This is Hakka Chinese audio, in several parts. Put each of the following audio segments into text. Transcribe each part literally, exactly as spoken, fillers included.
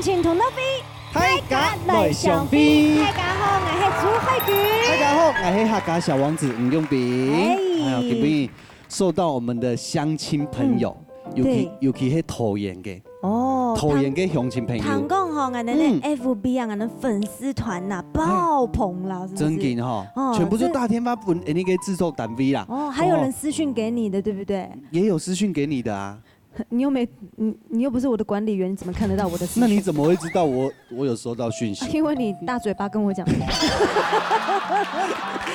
青銅樂會，大家來相會。大家好，𠊎係朱海軍。大家好，𠊎係客家小王子吳永斌。哎。哎呀，今晡日受到我們的鄉親朋友，嗯，尤其，對。尤其係桃園个，哦，桃園个鄉親朋友。聽講吼，𠊎等个，嗯。F B啊，𠊎等粉絲團吶，哎。爆棚啦，是不是？真緊吼，哦，全部都打電話分，哎，那個製作單位啦。哦，還有人私訊給你的，哦。對不對？也有私訊給你的啊。 你又沒，你，你又不是我的管理員，你怎麼看得到我的私訊？那你怎麼會知道我，我有收到訊息？啊，因為你大嘴巴跟我講。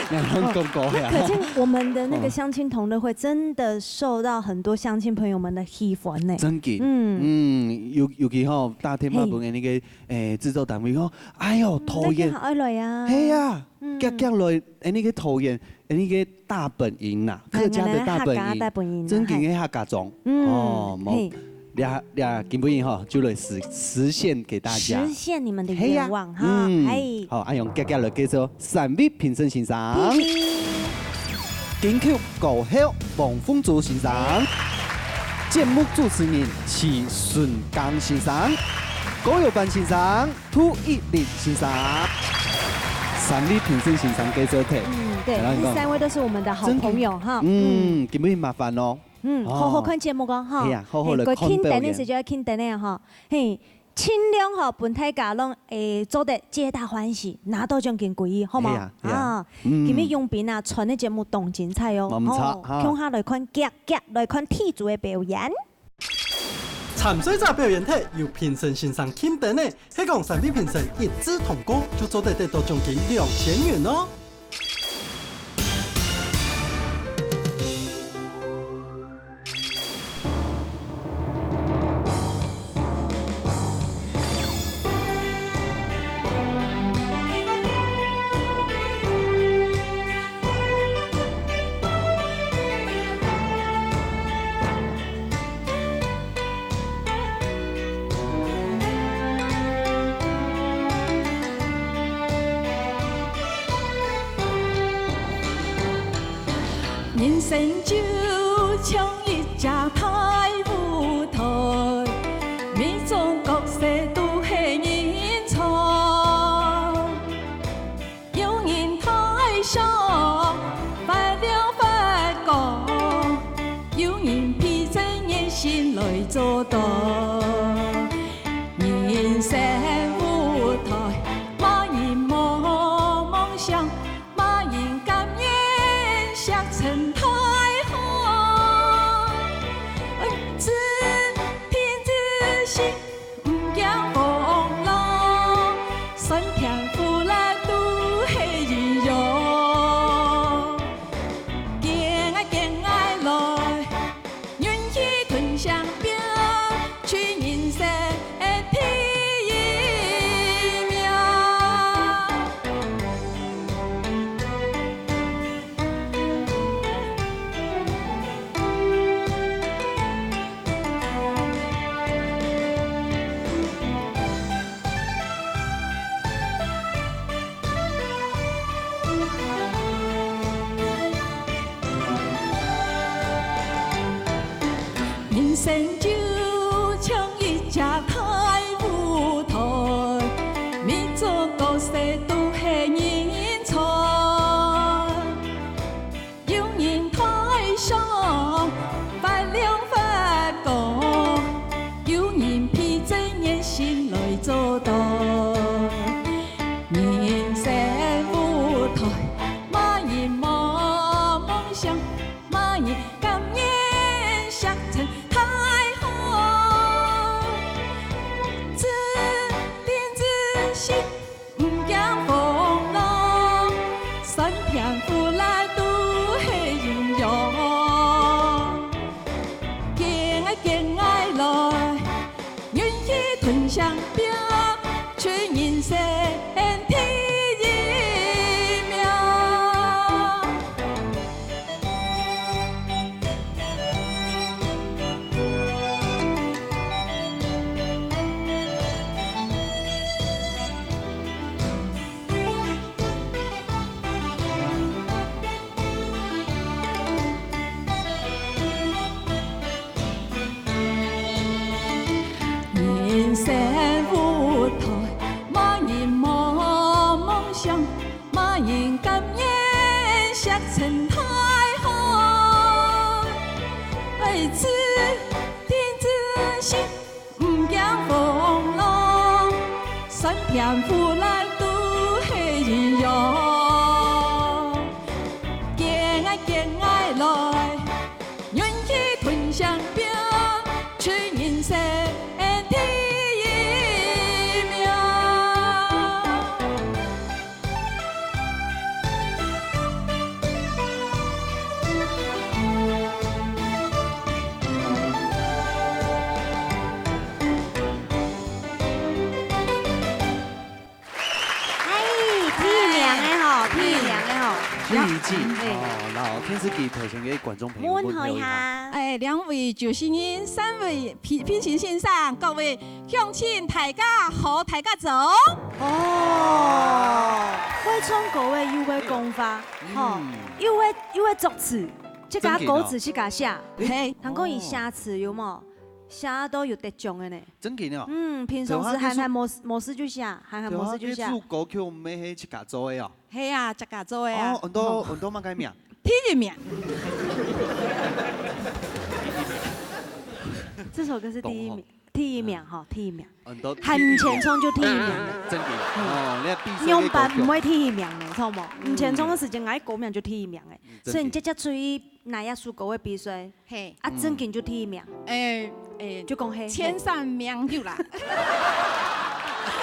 你亂講講呀。哦，那可見我們的那個鄉親同樂會真的受到很多鄉親朋友們的喜歡呢。真緊。嗯。嗯，尤，尤其吼，打電話分那個，嘿。誒，製作單位吼，哎喲，嗯，討厭。大家好愛來啊。嘿呀，嗯。遽遽來，誒，那個討厭。 誒，那個大本營吶，客家的大本營，客家大本營啊，真正个客家庄。嘿。嗯，哦，無，嘿。這，這今晡日吼，就來實，實現給大家。實現你們的願望哈，嘿呀，嗯，嘿。好，恁樣遽遽來介紹三位評審先生。嘿嘿。金曲歌后黃鳳珠先生，節目主持人徐順剛先生，歌謠班先生， 涂一力先生。三位評審先生介紹忒。嗯，對，來，來講。這三位都是我們的好朋友哈。真的。嗯，嗯。今晡日麻煩哦。嗯，哦。好好看節目哦，哈。哎呀，好好來看表演。嘿，該緊等个時就愛緊等个哈。嘿，盡量吼，分大家攏，誒，做得皆大歡喜，拿到獎金歸一，好嗎？哎呀，哎呀。啊，嗯。今晡日永斌啊，傳个節目當精彩哦。無錯，哦，哈。共下來看，遽遽來看第一組个表演。 參賽者表演忒，由評審先生欽點个，係講三位評審一致通過，就做得得到獎金兩千元哦。 人生就像一隻大舞台，每種角色都係人才。 有人台上發亮發光，有人披著熱心來做到。人生舞台，麼人無夢想，麼人甘願摔成大海。哎，自定自心， 毋驚風浪，酸甜苦辣都係英雄。行啊行啊來，忍氣吞聲拚，取人生第一名。 人生就像一隻大舞台，每種角色都係人才。 有人台上發亮發光，有人披著熱心來做到。人生舞台，麼人無夢想，麼人甘願摔成大海。自定自心， 毋驚風浪，酸甜苦辣都係英雄。行啊行啊來，忍氣吞聲拚，取人生第一名。 人生舞石沉大海，愛知定知識，毋驚風浪，酸甜苦辣都係一樣。見𠊎見𠊎來， 願去吞聲拼，取人生第一名。哎，第一名个吼，第一名个吼。第一名，對。哦，那電視機頭前个觀眾朋友問候一下。問候一下。哎，兩位主持人，三位評，評審先生，各位鄉親，大家好，大家早。哦，會唱歌个又會講話，吼，嗯。又會，又會作詞，自家歌詞自家寫。真个哦。嘿。聽講佢寫詞有無？寫到有得獎个呢。真个哦。嗯，平常時還，對啊，還無，無事就寫，還，還無事就寫。對啊，這首歌曲毋係自家做个哦。 係啊，自家做个啊。哦，恁多，恁多麼个名？第一名。這首歌是第一名，懂吼。第一名吼，第一名。恁多。還毋曾唱就第一名了。真个。哦，你看比賽个歌曲。仰般毋會第一名呢，知無？嗯。毋曾唱个時間，𠊎歌名就第一名了。嗯，真个。所以你直接出去拿這首歌个比賽，嘿。啊，嗯。正經就第一名。欸，欸，就講嘿，嘿。前三名有啦。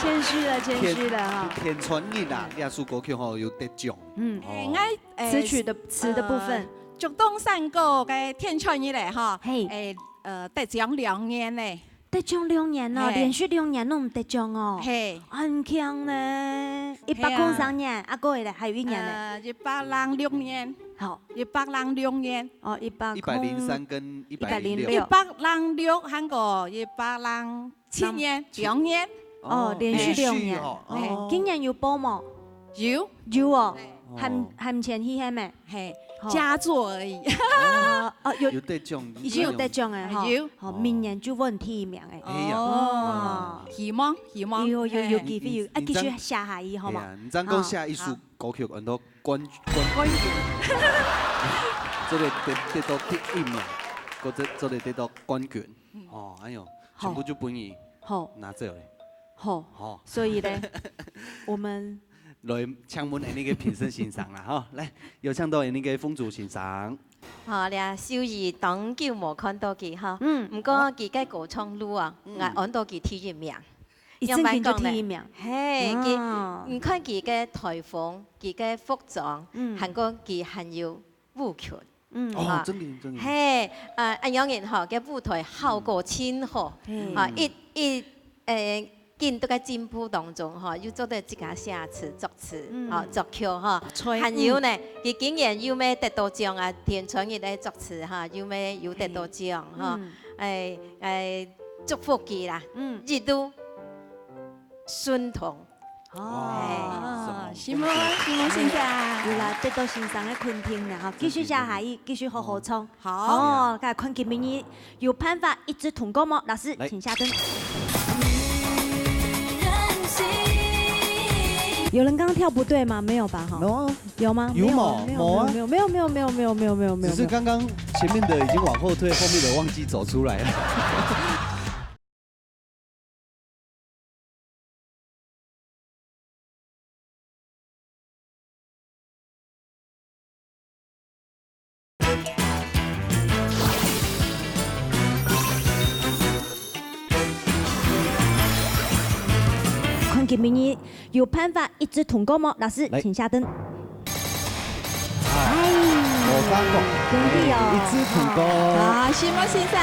謙虛了，謙虛了哈。天，天穿日啊，這首歌曲吼有得獎。 嗯。哦。欸，𠊎，欸，詞曲的，詞的部分。呃，竹東山歌个天穿日个吼，嘿。欸，呃，得獎兩年呢。得獎兩年哦，嘿。連續兩年攏得獎哦。嘿。很強呢。一百空三年，嘿啊。啊，過去咧，還有一年呢。呃，一百零六年。好。一百零六年。哦，一百空，一百零三跟一百零六。一百零六。一百零六，還過一百零 七年，兩年。哦，連續兩年。連續哦。嘿。哦。今年有報無？有。有哦。嘿。還，哦。還毋曾去係無？嘿，好。佳作而已。哦，哦，有，有得獎，已經有得獎了哈。有。好，哦。明年就問第一名了。哎呀。哦。希望，希望。有，有，有機會，有，嘿。啊，繼續寫下去，好嗎？哎呀，你這樣講寫一首歌曲，好。很多冠，冠，冠軍。這個得，得到第一名，或者，這個得到冠軍。 嗯。哦，哎喲，好。全部就分你好。拿走了。好。好。所以呢，我們來請問𠊎等个評審先生啦，吼，來，有請到𠊎等个鳳珠先生。好，這秀儀當久無看到佢哈，嗯。毋過佢个歌唱路啊，嗯。𠊎安到佢第一名。佢正經就第一名。仰般講呢？嘿，佢，啊。你看佢个台風，佢个服裝，嗯。還過佢還有舞曲。 嗯。哦，啊，真个，真个。嘿，啊，恁樣人吼，个舞台效果真好。嗯。啊，一，一，誒，緊在該進步當中吼，又做得自家寫詞、作詞，嗯。啊，作曲吼。還有呢，嗯。佢今年又乜得到獎啊，天穿日个作詞哈，又乜有得到獎哈。嗯。誒，誒，祝福佢啦。嗯。一路順通。 哦，哇，哎。承蒙，承蒙先生。有啦，得到先生个肯定呢，哈，繼續寫下去，繼續好好唱。好。哦，該看今晡日有辦法一致通過無？老師，來。請下燈。有人剛剛跳不對嗎？沒有吧？哈。No啊。有嗎？有嗎？沒有，沒有，沒有，沒有，沒有，沒有，沒有，沒有，沒有，沒有。只是剛剛前面的已經往後退，後面的忘記走出來了。 看今晡日有辦法一致通過無？老師，來。請下燈。 哎，無法講。兄弟哦。哎，一致通過。好，承蒙先生。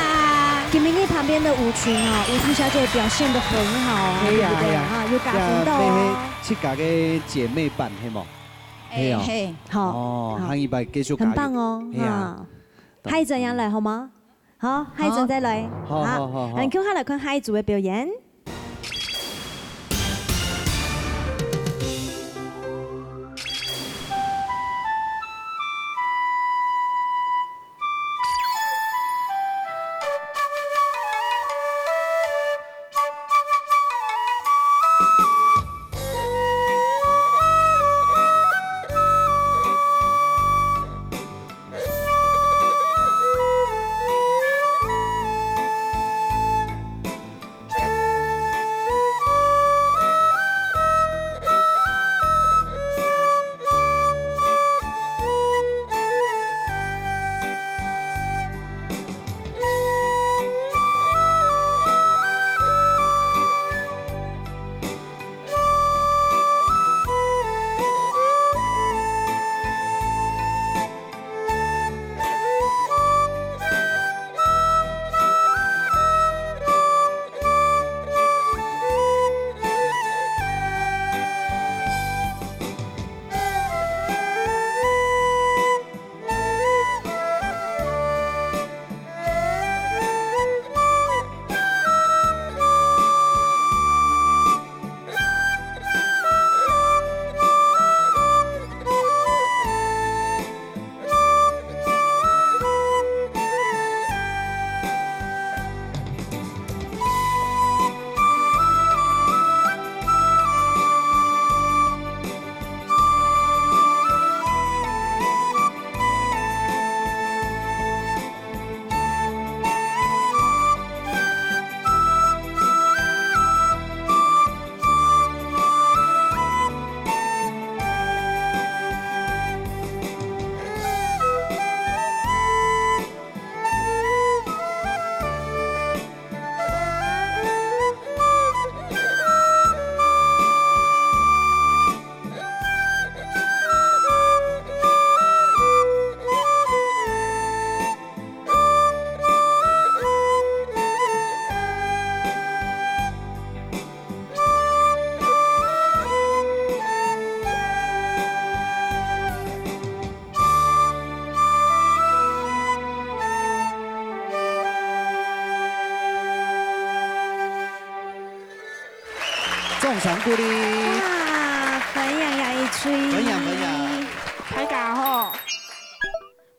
今晡日旁邊的舞群哦，吳思小姐表現得很好啊，哎呀，對不對？哎呀。啊，有加分到哦。這係自家个姐妹版，係無？哎，係哦。嘿。好，哦，好。下一擺繼續加油。很棒哦，哎呀。哈。下一站要來，好嗎？ 好，下一站再來。好，好，好，好。好，𠊎等共下來看下一組个表演。掌鼓勵。哇，分贏也一吹。分贏，分贏。大家好，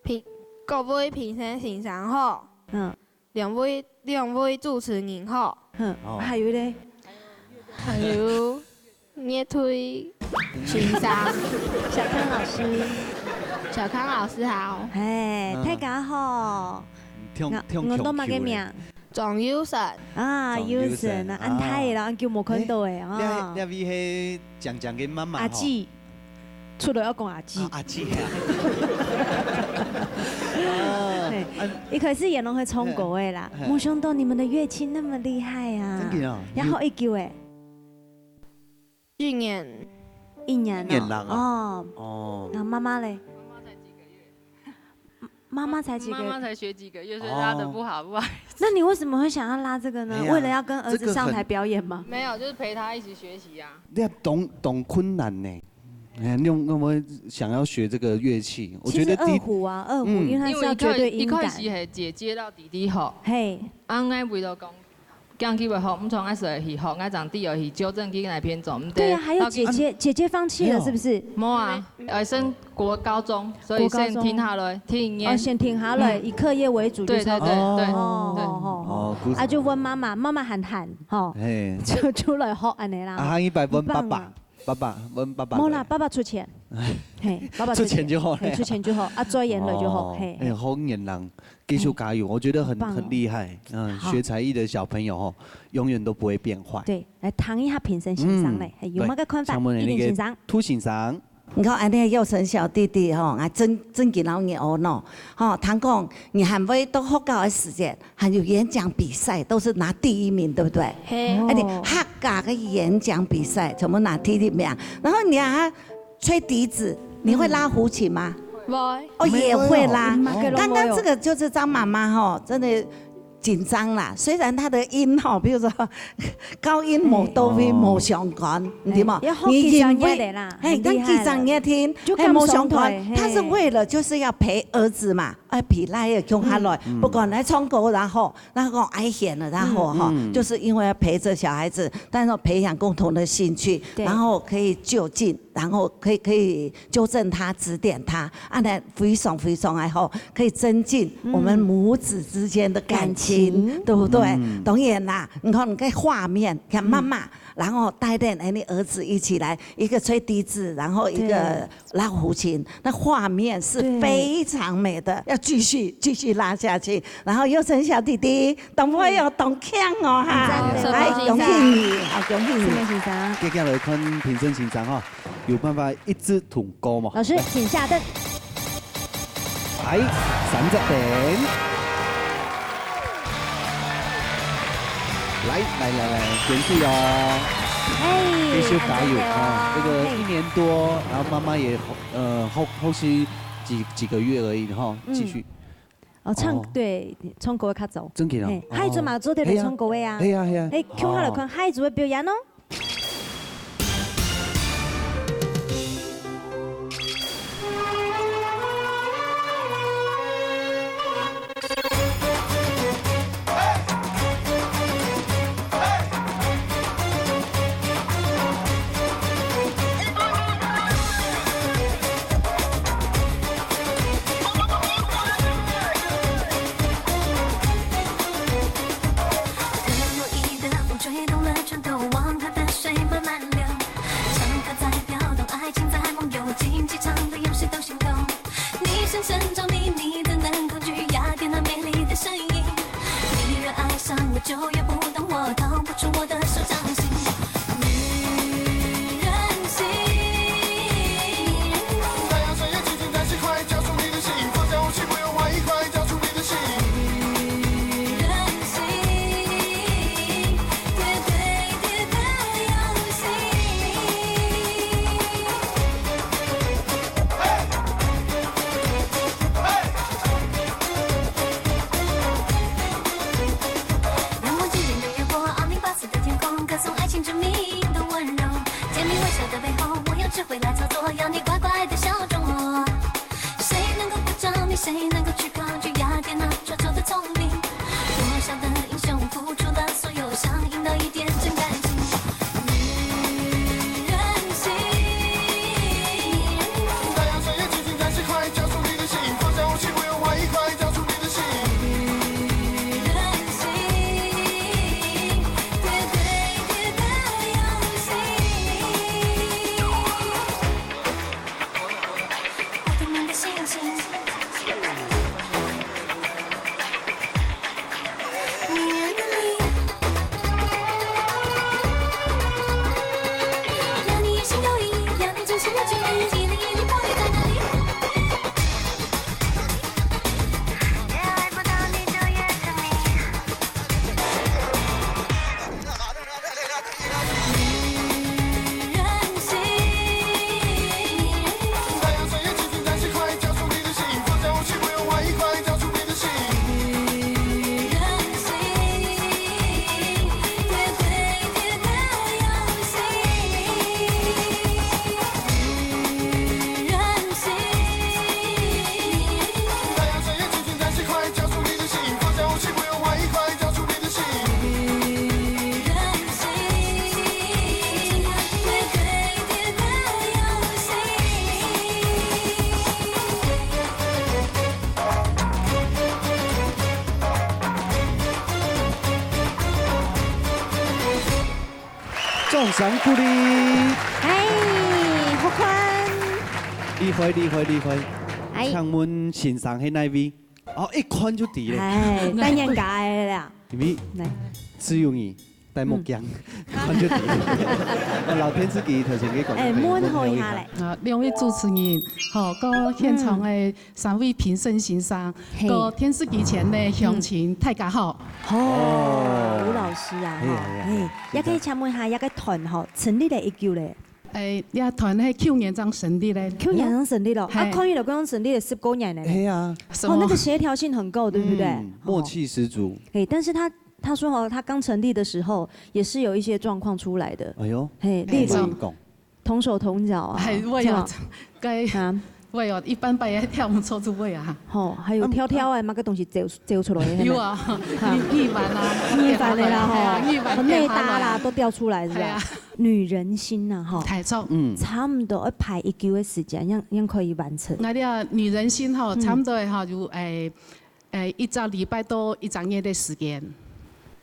評，各位評審先生好。嗯。两位，两位主持人好。嗯，哦。还有嘞？还有乐队先生。小康老师。小康老师好。嘿，嗯。大家好。聽，我，聽我叫麼个名？ 庄有成。啊，庄有成。有成啊，恁大个啦，啊。恁久無看到欸，欸，啊。這，這位係靚靚个媽媽吼。阿姊，出來愛講阿姊。啊，阿姊啊。啊，嘿，啊。一開始也攏會唱歌个啦，嘿。無想到你們的樂器那麼厲害啊。真的啊。然後一久欸。 一年。一年哦。一年啦啊。哦。哦。那媽媽嘞？媽媽才幾個月。媽媽才幾個月？妈妈才学几个月，所以拉得不好，哦。不好意思。那你为什么会想要拉这个呢？哎呀，为了要跟儿子上台表演吗？这个很，没有，就是陪他一起学习啊。那当，当困难呢。哎，你有，你有没有想要学这个乐器？我觉得第，其实二胡啊，二胡，嗯。因为它是要绝对音感。因为一开，一开始是姐姐到弟弟吼。嘿。啊，𠊎为了讲 驚佢會學毋著，𠊎就去學，𠊎正知愛去糾正佢哪片做毋對。對啊，還有姐姐，姐姐放棄了，是不是？無啊，呃，升國高中，所以先停下來，國高中。停一年。哦，先停下來，嗯。以課業為主，就是。對，對，對，對，哦，對。哦，哦，哦。哦，故事。啊，就問媽媽，媽媽喊喊，吼，嘿。就出來學恁樣啦。啊，下一擺問爸爸，很棒啊。爸爸，問爸爸。無啦，爸爸出錢。嘿，爸爸出錢。出錢就好了。嘿，出錢就好，啊，做演了就好，哦，嘿，嘿。哎，好人人。 繼續加油，嗯。我覺得很，很棒哦。很厲害，嗯，好。學才藝的小朋友吼，永遠都不會變壞。對，來聽一下評審先生嘞，嗯，嘿，有麼个看法？對，請問那個一林先生。涂先生。你看，恁呢，佑成小弟弟吼，啊，真，真經老熱哦喏，吼，聽講你還會到學校的時間，還有演講比賽，都是拿第一名，對不對？嘿。哦。而且客家的演講比賽全部拿第一名，然後你還 吹笛子，你會拉胡琴嗎？會。哦，也會啦。沒有。剛剛這個就是張媽媽吼，真的緊張啦。雖然她的音吼，比如說高音無到位，嘿。無相關，嘿，對嗎？要學幾隻月的啦，你音位，嘿，很厲害了。剛幾隻月聽，就跟不上台，嘿，無相關。嘿。她是為了就是要陪兒子嘛，哎，陪倈仔共下來，嗯。不管來唱歌也好， 然後講愛弦了，然後哈，嗯，嗯。就是因為要陪著小孩子，但是培養共同的興趣，對。然後可以就近，然後可以，可以糾正他、指點他，啊，那非常非常愛好，可以增進我們母子之間的感情，嗯。感情。對不對？嗯。當然啦，你看那個畫面，看媽媽，嗯。然後帶領，哎，你兒子一起來，一個吹笛子，然後一個對。 拉胡琴，那畫面是非常美的，對。要繼續，繼續拉下去。然後佑成小弟弟，當會有當強哦哈，嗯，真的。來，恭喜你，好，恭喜你。是嗎，先生？接下來看評審先生哈，有辦法一直通過嗎？老師，請下凳。來，三隻燈。來，來，來，來，恭喜哦。哎，繼續加油啊！很棒哦。這個一年多，然後媽媽也 呃，好，好似幾，幾個月而已哈，嗯。繼續。哦，唱，哦。對，唱歌較早。真的哦。嘿，哦。下一組嘛，做得來唱歌的啊。係啊，係啊，係啊。哎，共下來看，哦。下一組的表演哦。掌聲鼓勵。哎，好看。厲害，厲害，厲害。哎。請問先生係哪位？哦，一看就知咧。哎，當然該啦。因為來。只有你戴目鏡，嗯。看就知咧。哦，老電視機頭前个觀眾朋友，哎，問候一下咧。問候一下。啊，兩位主持人，吼，个現場个三位評審先生，嗯。嘿。个電視機前个鄉親，嗯。大家好。哦，哦。吳老師啊，嘿，吼，嘿，嘿，嘿，也可以請問一下，這個團吼，成立了幾久咧？ 哎，這團係舊年正成立个。舊年正成立咯，啊，嘿。看起來講成立了十多年了呢。係啊。什麼？哦，那個協調性很夠，對不對？嗯，哦。默契十足。嘿，但是他，他說哦，他剛成立的時候也是有一些狀況出來的。哎喲，嘿，例如，哎，怎麼講？同手同腳啊，哎，我也，是嗎？該，啊。 喂哦，一般般也跳毋出出位啊。吼，還有挑挑啊，麼个東西走，走出來的，有啊，哈。耳，耳環啊，耳環的啦，吼，哎呀，耳環內搭啦，都掉出來，是吧？哎呀。女人心啊，吼，太重。嗯。差不多要排幾久个時間，樣，樣可以完成。𠊎這女人心吼，嗯。差不多吼，有，哎，哎，一隻禮拜到一隻月个時間。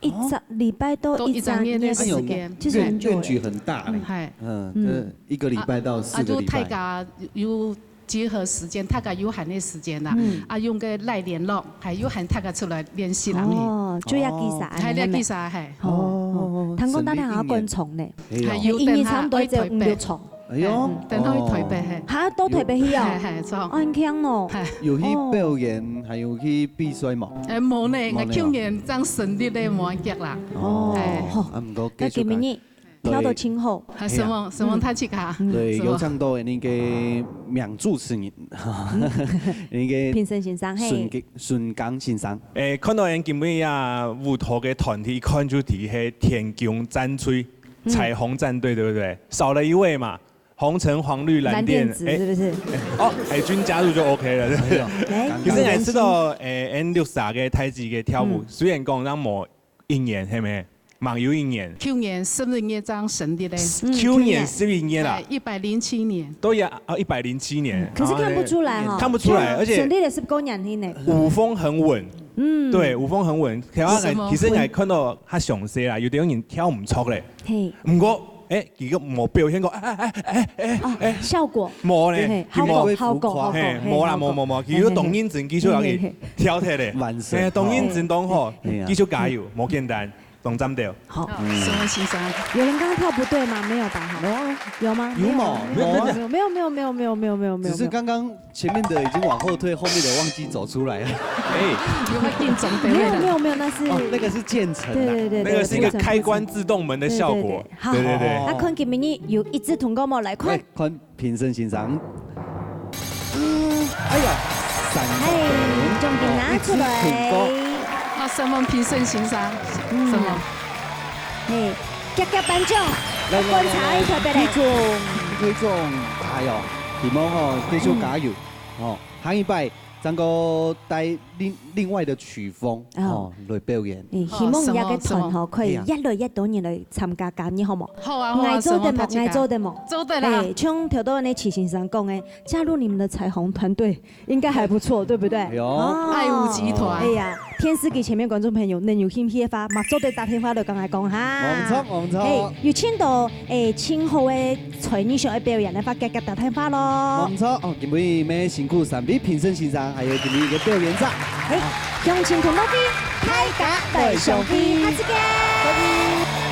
一隻禮拜到一隻月个時間，哎喲，那，其實很久欸。願，願景很大呢。嗯。嗨。嗯，嗯。這一個禮拜到四個禮拜。啊，啊，就大家有結合時間，大家有閒个時間啦，嗯。啊，用該LINE聯絡，還有閒大家出來練習啦。哦，就這幾儕，哦。恁樣咩？還有這幾儕，嘿。哦，哦，哦，聽講大家還要灌腸呢。哎喲。還有，一日差不多愛五六場。 哎喲，嗯，等到去台北，哦。嘿。哈，到台北去啊？嘿，嘿，著。哦，恁強哦。嘿。有去表演，哦。還有去比賽無？哎，無呢，無呢。𠊎舊年正成立个，無恁遽啦。哦，嘿。吼，啊，毋過繼續啊。該今晡日跳到盡好。對。啊，承蒙，承蒙大家。嗯。對，有請到𠊎等个名主持人，𠊎等个評審先生，嘿。順，順剛先生。哎，看到𠊎等今晡日啊，舞蹈个團體，一看就知係天弓戰隊，嗯。彩虹戰隊，對不對？少了一位嘛。 紅橙黃綠藍靛，藍靛紫，哎，是不是？哎，哦，海軍加入就OK了，是不是？哎喲，哎。其實𠊎知道，哎，𠊎等六儕个太子个跳舞，嗯。雖然講正無一年，係無？吂有一年。舊年十一月正成立个。嗯，舊年十一月啦。哎，一百零七年。對呀，啊，一百零七年。嗯。可是看不出來哈。然後呢，看不出來，而且成立了十多年了呢。舞風很穩。嗯。對，舞風很穩。然後呢，什麼風？其實𠊎看到較詳細啦，有兜人跳毋著咧。嘿。毋過， 哎，佢个無表現過，哎，哎，哎，哎，哎，哦，哎。效果。無呢，嘿，嘿，佢無。效果，效果，效果，嘿，嘿，無啦，效果。無，無，無，佢个當認真，繼續落去，嘿，嘿，嘿。跳忒咧。完成。嘿，當認真，當好，嘿啊。繼續加油，無簡單，當讚到。好。嗯。承蒙先生。有人剛剛跳不對嗎？沒有吧？哈。沒有啊。有嗎？有嗎？沒有，沒有，沒有，沒有，沒有，沒有，沒有，沒有，沒有，沒有。只是剛剛 前面的已經往後退，後面的忘記走出來了。哎。有沒有緊張？沒有，沒有，沒有，那是，哦，那個是漸層啊。對，對，對，那個是一個開關自動門的效果。對，對，對。好，對，對，對。啊，看今晡日有一致通過無？來看。哎，看評審先生。嗯，哎呀，三十分。哎，獎金拿出來。哦，一致通過。好，承蒙評審先生，嗯。承蒙。嘿，遽遽頒獎，來，來，來，觀察一下，來，來。隊長，隊長，哎喲，希望吼，繼續加油。嗯。 哦，下一擺正過帶另，另外的曲風，哦。哦，來表演。嗯，希望這個團吼，好，什麼，什麼？可以越來越多人來參加加入，好無？好啊，好啊，𠊎做得無？什麼，大家。𠊎做得無？做得啦。哎，像頭先呢，徐先生講的，加入你們的彩虹團隊應該還不錯，對不對？哎喲。哦。愛舞集團。哎呀，電視機前面觀眾朋友，恁有興趣个話，嘛做得打電話來同𠊎講哈。無錯，無錯。哎，有請到，哎，盡好个 才藝秀个表演个話，遽遽打電話咯。無錯，哦，今晡日乜辛苦三位評審先生，還有今晡日个表演者。哎，鄉親同樂會，大家來相會，下次見。拜拜。